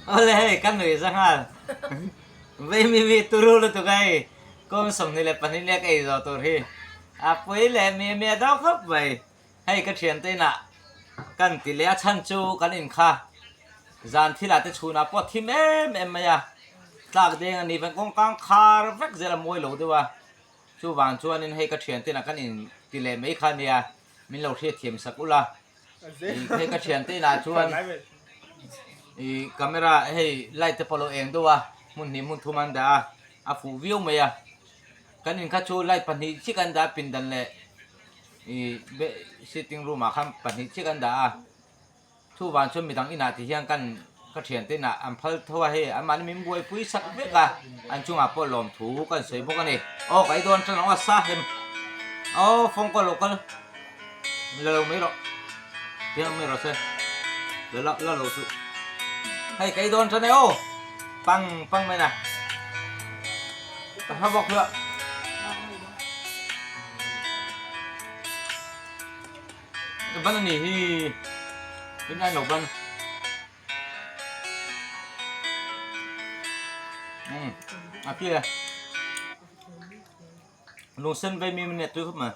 Awle hei ka nui za nghal. Vei mi mi turu lutuk a hei kum 22 lek ei zawh tur hi a pui leh mi mi a dau khawp mai. Hei ka thiante inah kan ti leh a chhan chu kan in kha zan thilah te chhunah pawh thim em em mai a, tlak deng a ni veng kawngkang khar vek zel a mawi lo deuh a, chuvang chuanin hei ka thiante inah kan in ti leh mai kha nia min lo hriatthiam sak ula. Hei ka thiante inah chuan ih camera hei light te pawh a lo eng deuh a, hmun hnih hmun thum an dah a, a fuh viau mai a, kan in kha chu light pahnih chiah kan dah a pindan leh ih sitting room ah khan pahnih chiah kan dah a. Chuvang chuan midang inah ti hian kan ka thiante inah an phal tho a hei anmahni min buaipui sak vek a, an chungah pawh lawmthu kan sawi bawk a ni. Aw ka ei dawn tan ang a sa hem aw phone call lo kal la lo mai rawh tiang mai rawh se la la la lo chu hei ka ei dawn tan e aw pang pang mai na ka hla bawk hla. Ban a ni hi in ai lo ban um a kia lung sen vei mi ne tui khawp mai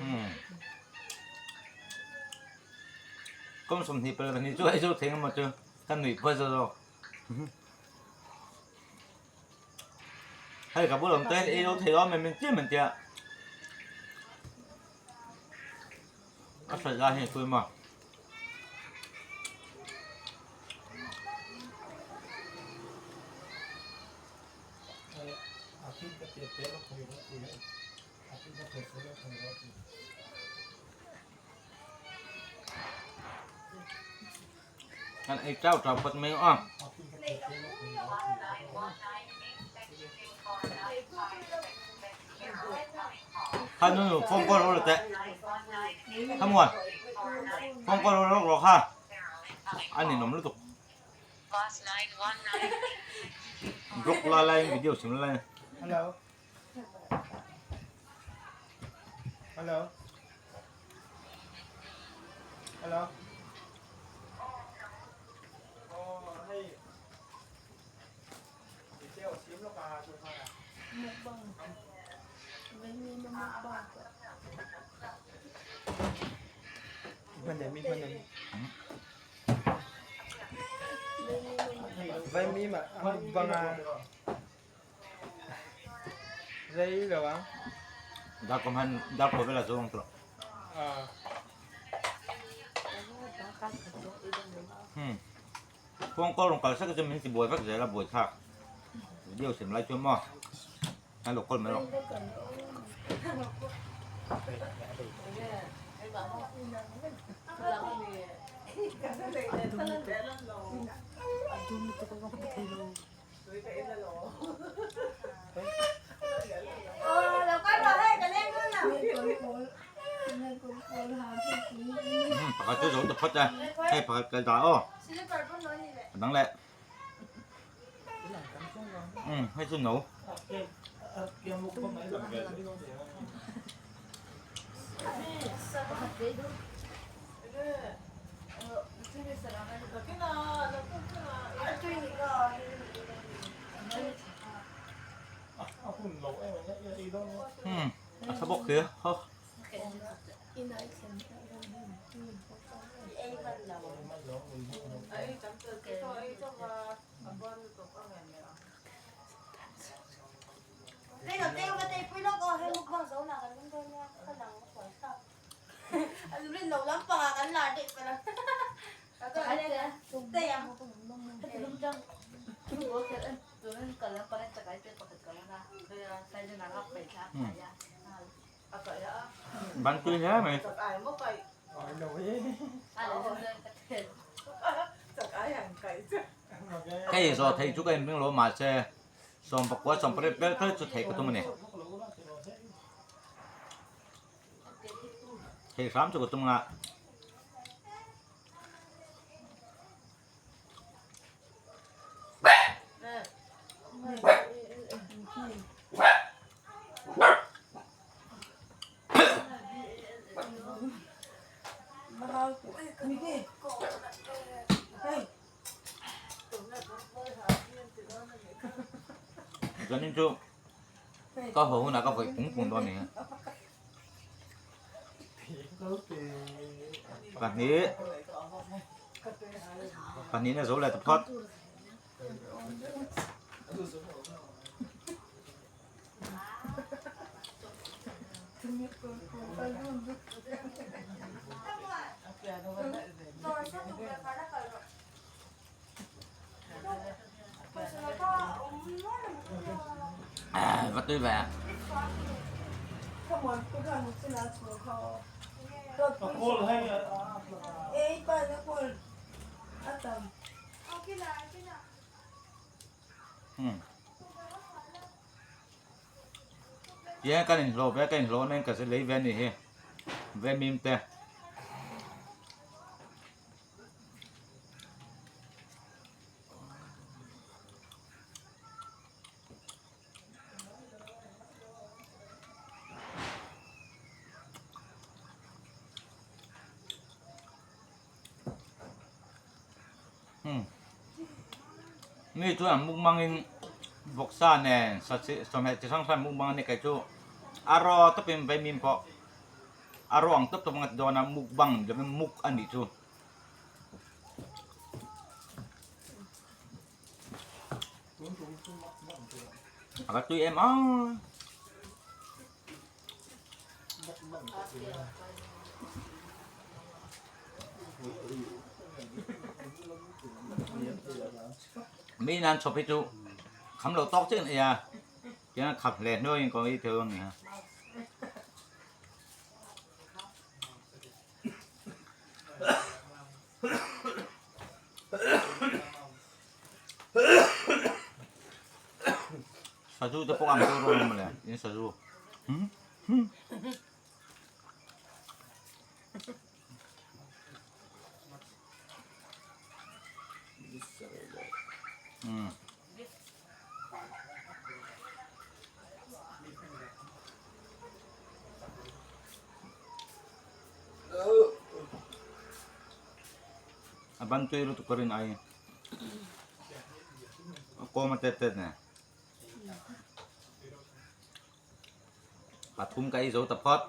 um kum 24 chu ei zo thei emaw chu kan nuih pawh zo zawk Hei ka bul awm te hian ei lo thei lo a men men chiam an tia. A hraih lai hian a tui maw. Kan ei chau chau phawt mai a. Kha nu nu phone call ro teh. Kha muan. Phone call ro ro kha. An ninawm lutuk. Block la lai video sim la lai. Hello. Hello. Hello. Mukbang. Mukbang. Vaimim ah a mukbang a. Rei lo ang. Darkawm han darkaw vela zawng tawh. Hmm. Phone call rawn kal sek chu min ti buai vek zel a buai thlak. Video sem lai chuan maw. An lo call mai rawh. Pakhat chu zo ta phawt a, hei pakhat kal dah aw. A dang leh. Um, hei chu no. Um, a tha bawk hle. Ho. Ban tui hle mai. Hei zawh theih chu ka inring lo mahse 19 18 vel kher chu theih ka tum a ni. Theih hram chu ka tum nga. Zanin chu ka haw hunah ka vawih pung pung dawn a ni. Pahnih pahnihna zo leh ta phawt. Va tui ve. Tihian kan inhlawh ve a, ka inhlawh nen ka lei ve a nih hi vemim te. Mi chuan mukbang in vawksa nen sawhmeh chi hrang hrang mukbang a ni kei chu a raw tawpin vaimim pawh a raw ang tawp tawp ang a ti dawn a mukbang ni lovin muk a nih chu. A va tui em ang. Mi nan chhawp hi chu kham lo tawk chiah a ni a tiang a khap hle hnuaiin ka ei thei a ni a. Sazu te pawh ang tur a awm mawle in sazu A ban tui lutuk ka rin ai a kawm a tet tet nen pathum ka ei zo ta phawt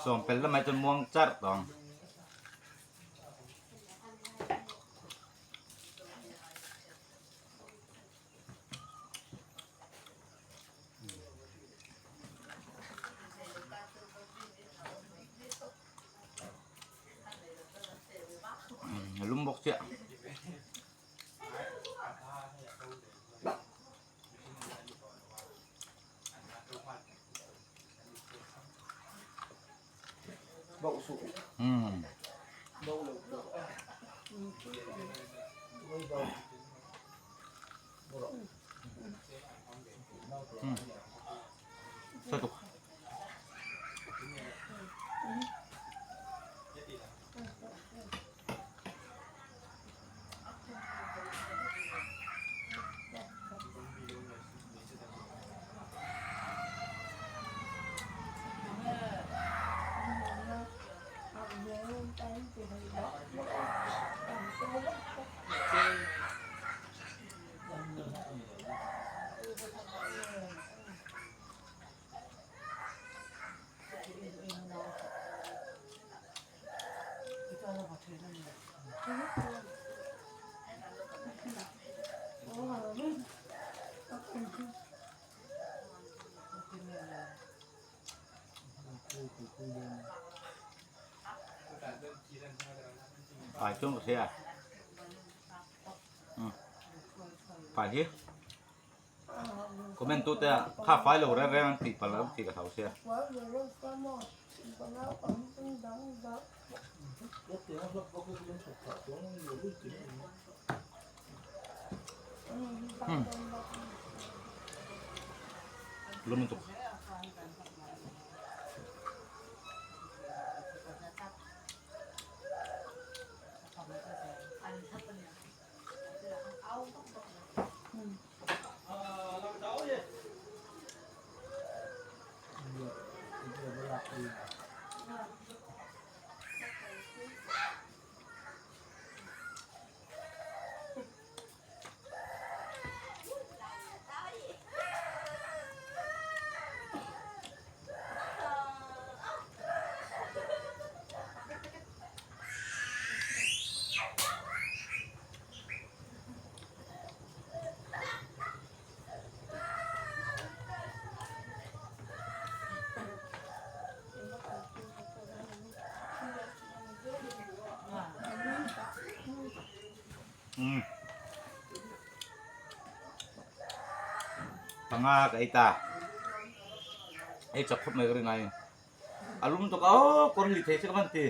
sawm pel lamah chuan muang charh tawh ang. Lum bawk chiah. Hmm. Hmm. Satu. Phải chung một xe à? Ừ. Phải chứ. Comment tu te kha fai lo reng reng an tih palh ang tih ka hlau sia. Hmm. Lum lutuk. Umm. Panga ka ei ta. Ei chak khawp mai ka ring ai. A lum tuk a aw kawr li thei se ka van ti.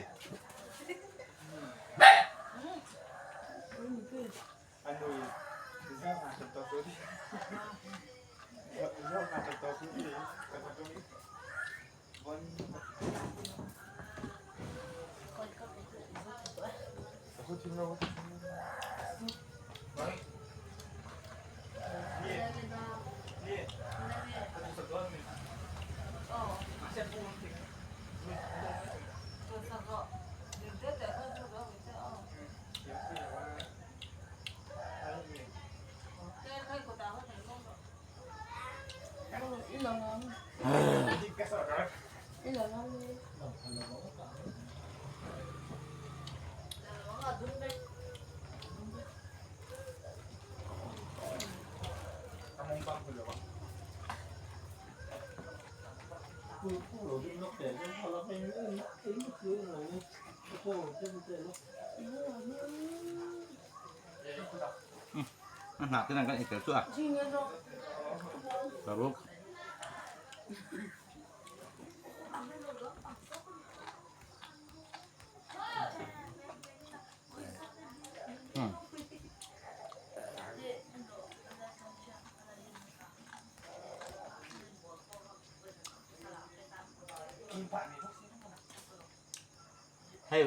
A hnah te nan kan ei tel chu a. Paruk. Hei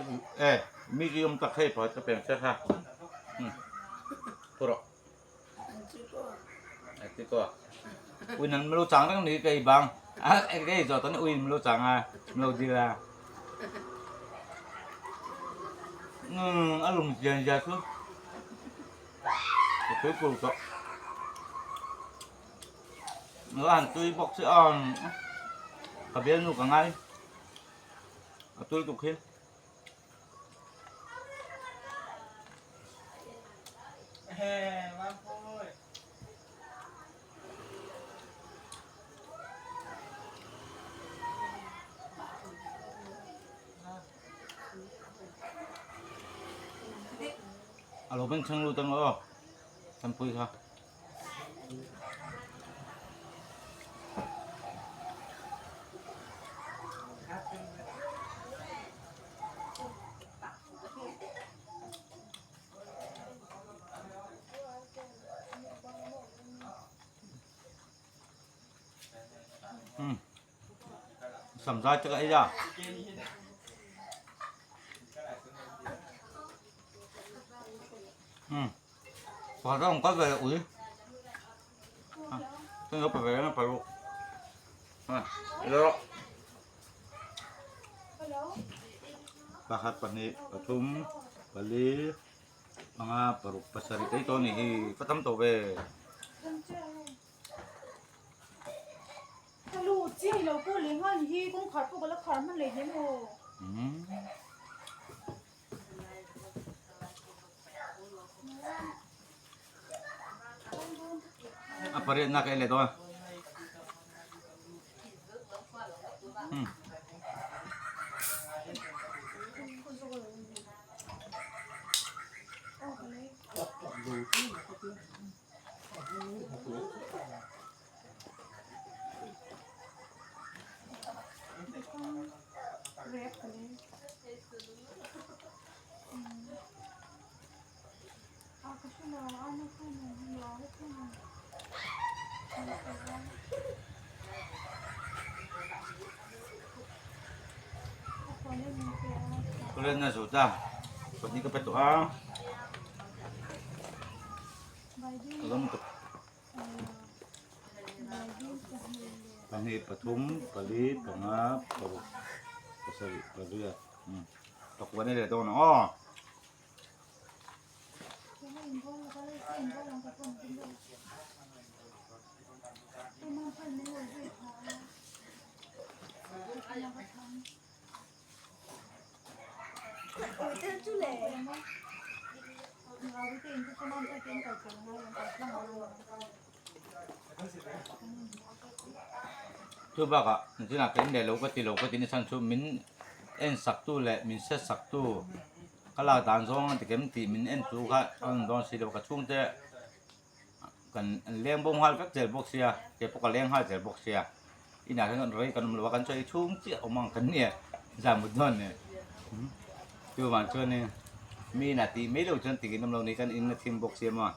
e mi ki um tak hei pakhat ka peng che kha purok ti ko ui nan mlo chang reng ni kei bang a kei zo ton ui mlo chang a mlo dil a um a lung chian zia chu ka tui kul tawh lo han tui bawk si a ka bialnu ka ngai a tui tuk hi. A lo bengchheng lut ang aw Thanpui kha. Samzai te ka ei a. Pakhat a awm kal ve leh ui. Heng lo pe ve reng a paruk. Ilo. Pakhat pahnih pathum pali panga paruk pasarih te hi tawh a nih hi ka tam tawh ve. A pariat nak ei leh dawn. Kulen na zo ta pahnih ka pe tawh a ka lawm tuk pahnih pathum pali panga paruk pasarih pariat pakua nei leh dawn ang aw. Chu bakah nichinah ka in leh lo ka ti lo ka ti ni chhan chu min en sak tu leh min hriat sak tu. Ka lak dan zawng a tikem tih min en chu kha a rawn dawn si lo ka chhungte kan leng bo nghal vek zel bawk sia kei pawh ka leng nghal zel bawk sia inah hian rei kan awm lo a kan sawi chhung chiah awm ang kan nia zan mut dawn nen chuvang chuanin mi inah tih mai loh chuan tikin awm lo ni kan in a thim bawk sia maw.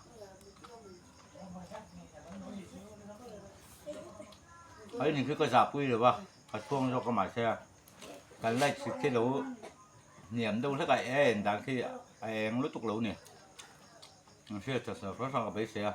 A in khi ka zahpui lo a ka chhuang zawk a mahse kan light chhit khi lo hniam deuh hlek a e en dan khi a eng lutuk lo ni an hriat that hrang hrang ka beisei a.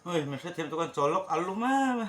Ôi, mình sẽ thêm tụi con chó lốc ăn luôn á.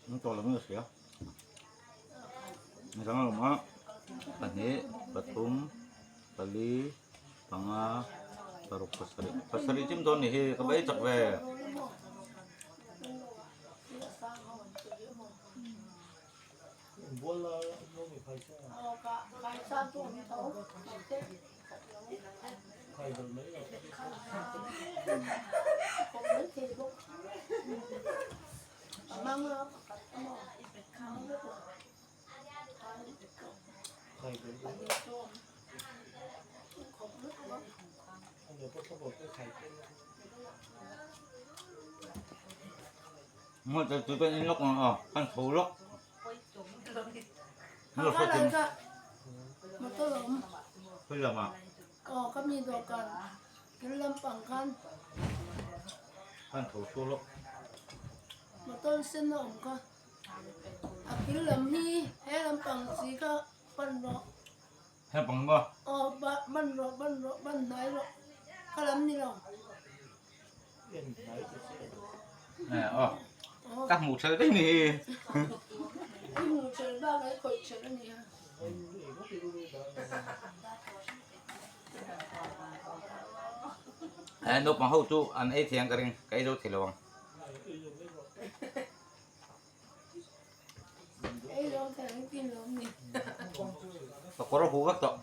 An tawh lo in ka hria midang a awm a pahnih pathum pali panga paruk pasarih pasarih chim dawn ni hi ka bei chak ve. Motor sen a awm kha a kil lam hi he lampang chi kha pan rawh aw ban rawh ban rawh ban hnai rawh kha lam ni lo. Ka hmuh ṭhelh daih ni hi. I hmuh ṭhelh bakah i khawih ṭhelh a nia. He naupang ho chu an ei thei ang ka ring ka ei zo thei lo ang. Ei zo thei ang tin lo ni. Ka kawr a huh vek tawh.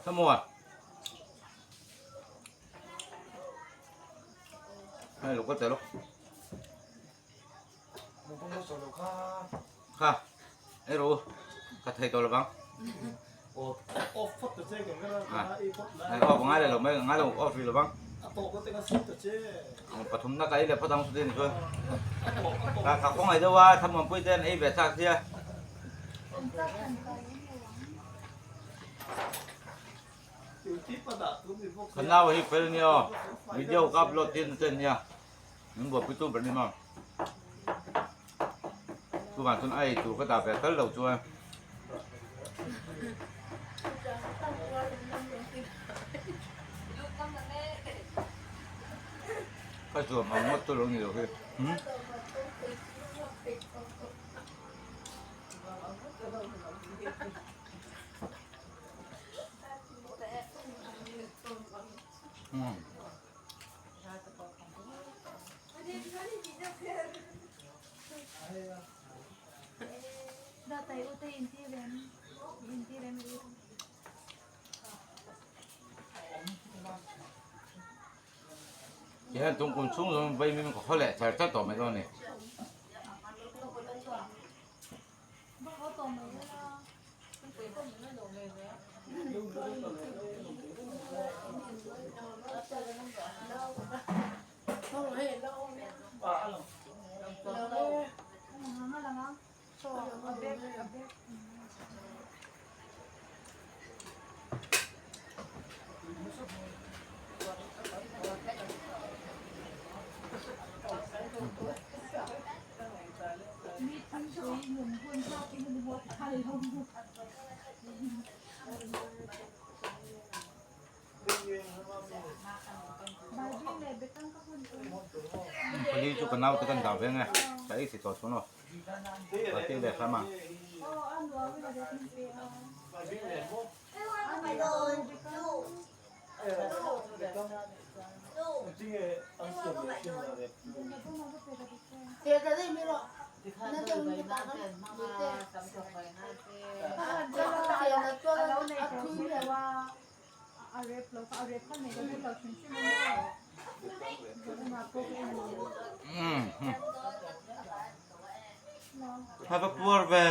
Samuel. Hei luk ka tel luk. Kha. Ei ru. Ka thei tawh lovang. Hei off ngai leh lo mai ngai lo off rih lovang. Pathum na ka ei leh phawt ang chutin chuan. Ka ka khawngaih deuh a thlamuanpui te an ei ve chak sia. Ka nau hi fel nia aw video ka upload tir na che nia min buaipui tu ber ni maw chuvang chuan a ei tur ka dah ve tal lo chuan. Ka zuam ang ngawt chu lo ni lo hi. Tihian tungkum chhung zawng vaimim ka khaw leh char char tawh mai dawn a ni. Pali chu ka naute kan dah ve nge ka ei si tawh chhun aw ka ti leh hram a. Have a puar ve.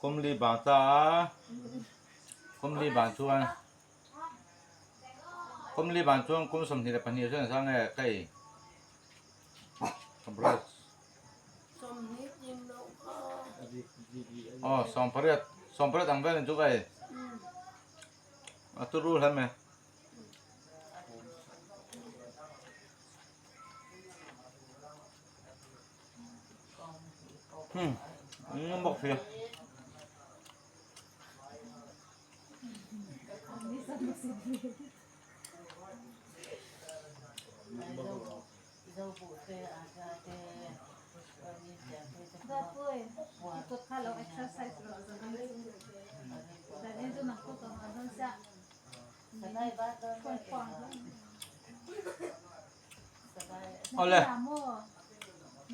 Kumli bang ta a, kumli bang chuan kumli bang chuan kum 22 chuan sang nge ka ei ka brush aw 18 18 ang velin chu ka ei a turu hle mai. Hmm, bawk si. Awle,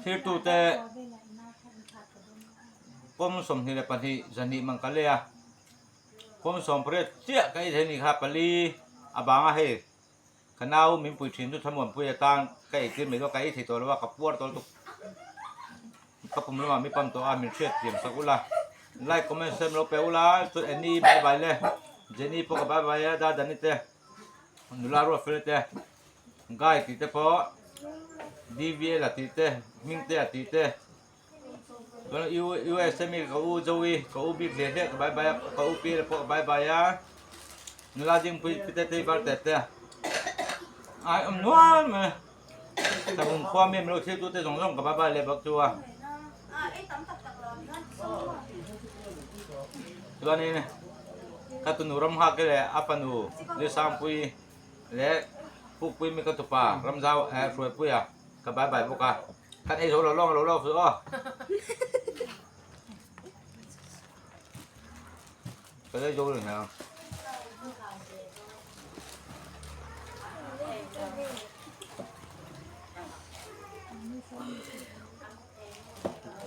thirtute kum 22 zahnih mang ka lei a, kum 18 chiah ka ei thei a nih kha pali a bang a hei ka nau min pui thin chu thlamuanpui atan ka ei tir mai dawn ka ei thei tawh lo a ka puar tawh lutuk ka pum lamah mi pam tawh a min hriat thiam sak ula like comment share min lo pe ula chuan Annie bye bye le Jenny pawh ka bye bye a Dadani te nula ruat fel te. Guy tih te pawh DVL a tih te hming te a tih te chuan U_S a mi ka u Joey ka u bik hle hle ka bye bye a ka u pi te pawh ka bye bye a nula dingpui pite te var te te ai awm nual mai. Tlangum khua mi milo thil tu te zawng zawng ka bye bye leh bawk chu a. Chuanin ka tunu ram nghak leh a fanu Zisangpui leh Pukpui mi ka tupa Ramzau eh Hruaipuia ka bye bye bawk a. Kan ei zo lo lawng lo lawk chu aw. Ka lei zo lo hna.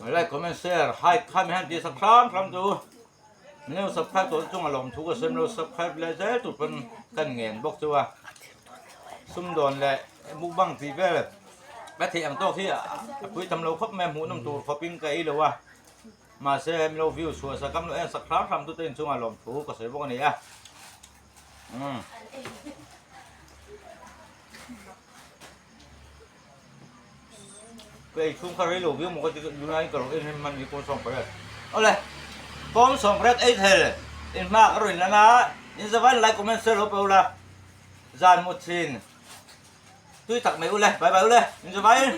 Like, comment, share, hype, kha mi han ti sak hram hram chu. Min lo subscribe tawh chung a lawm thu ka sem lo subscribe leh zel tur pawn kan ngen bawk chu a. Sumdawn leh mukbang tih vel ka theih ang tawk hi a pui tam lo khawp mai a hmuhnawm tur khawpin ka ei lo a. Mahse min lo view chhuah sak a min lo en sak hram hram tute inchungah lawmthu ka sawi bawk a ni a. Umm. Ka ei chhung kha rei lo viau maw ka ti lunai ka lo en hi hman hi kawn 18. Awle kawn 18 ei thel in hma ka rawn lan a in zavain like comment share lo pe ula zan mu thin tui tak mai ule bye bye ule in zavain.